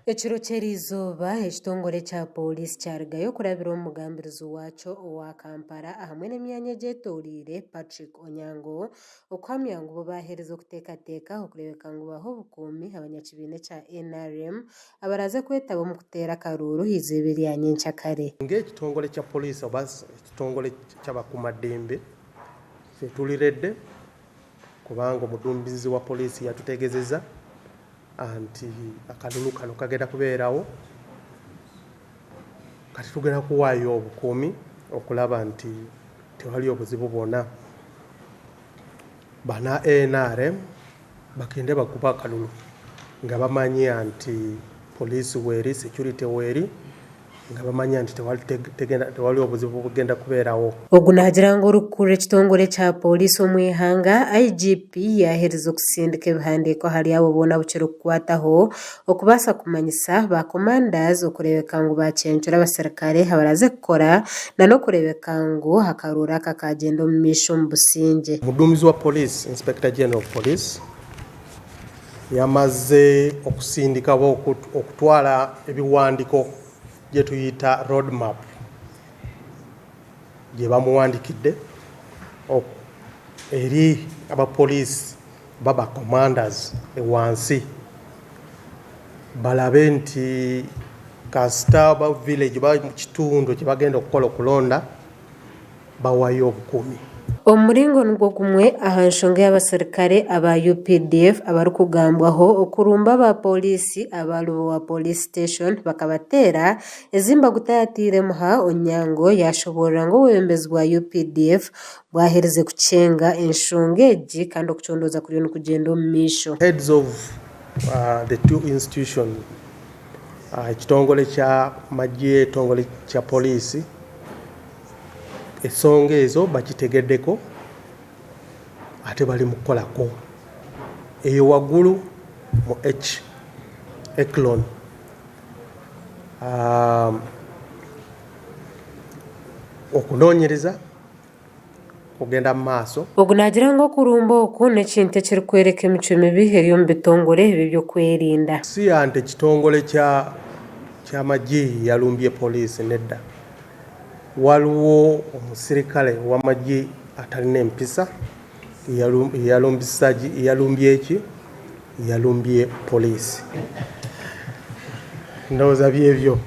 Ekiro ky'eriizooba, ekitongore kya Pooriisi kyarugayo kurabira omu mugambirizi waakyo owa Kampala ahamwe n'emyanya egyetoreire, Patrick Onyango, okuhamya ngu bo baaherize okuteekateeka okureebeka ngu baaha obukuumi abanyakibiina ekya NRM abaraaze kwetaba omu kuteera akaruuru eizooba erya nyenkyakare. Nk'ekitongore kya Pooriisi oba ekitongore ky'abakuumaddembe, itwe turi ready kubanga omuduumizi wa Pooriisi yatutegeezeza nti akalulu kano kagenda kubeerawo kati tugenda kuwaayo obukuumi okulaba nti tewali obuzibu bwona. Bana NRM bagende bakube akalulu nga bamanya nti poliisi weeri, security weeri. Nga bamanya nti tewali obuzibu obugenda kubeerawo. Ogu naagira ngu orikukurira ekitongore kya Pooriisi omu ihanga, IGP, yaaherize okusindika ebihandiiko ahari abo boona abu kirikukwataho okubaasa kumanyisa ba commanders okureebeka ngu baacencura abaserukare abaraaze kukora n'okureebeka ngu akaruuru aka kaagyenda omu maisho omu busingye. Omuduumizi wa Pooriisi, Inspector General of Police, Yamaze okusindika oba okutwara ebiwandiko gyetuyita road map gyebamuwandikidde eri abapoliisi oba ba commanders wansi balabe nti kasita oba village oba mukitundu kyebagenda okukola okulonda bawayo obukuumi. Omu muringo nigwo gumwe, aha nshonga y'abaserukare aba UPDF abarikugambwaho okurumba aba pooriisi aba Lubowa Police Station bakabateera, ezi mbaguta yataire Muha Onyango yashoboorora ngu obwebembezi bwa UPDF bwaherize kukyenga enshonga egi kandi okucondooza kuriyo nikugyenda omu maisho. Heads of the two institutions, ekitongore ky'amagye, ekitongore kya pooriisi. Esonga ezo bakitegedeko ate bali mukukolako. Eyo wagulu mu H Echelon okunonyereza kugenda mumaaso. Ogu naagira ngu okurumba oku n'ekintu ekirikworeka emicwe mibi eri omu bitongore eby'ebyokwerinda. Si nti ekitongore ky'amagye yalumbye poliisi nedda. Waliwo omusirikale ow'amagye atalina empisa eyalumbye ki? Yalumbye poliisi. Ndowooza byebyo.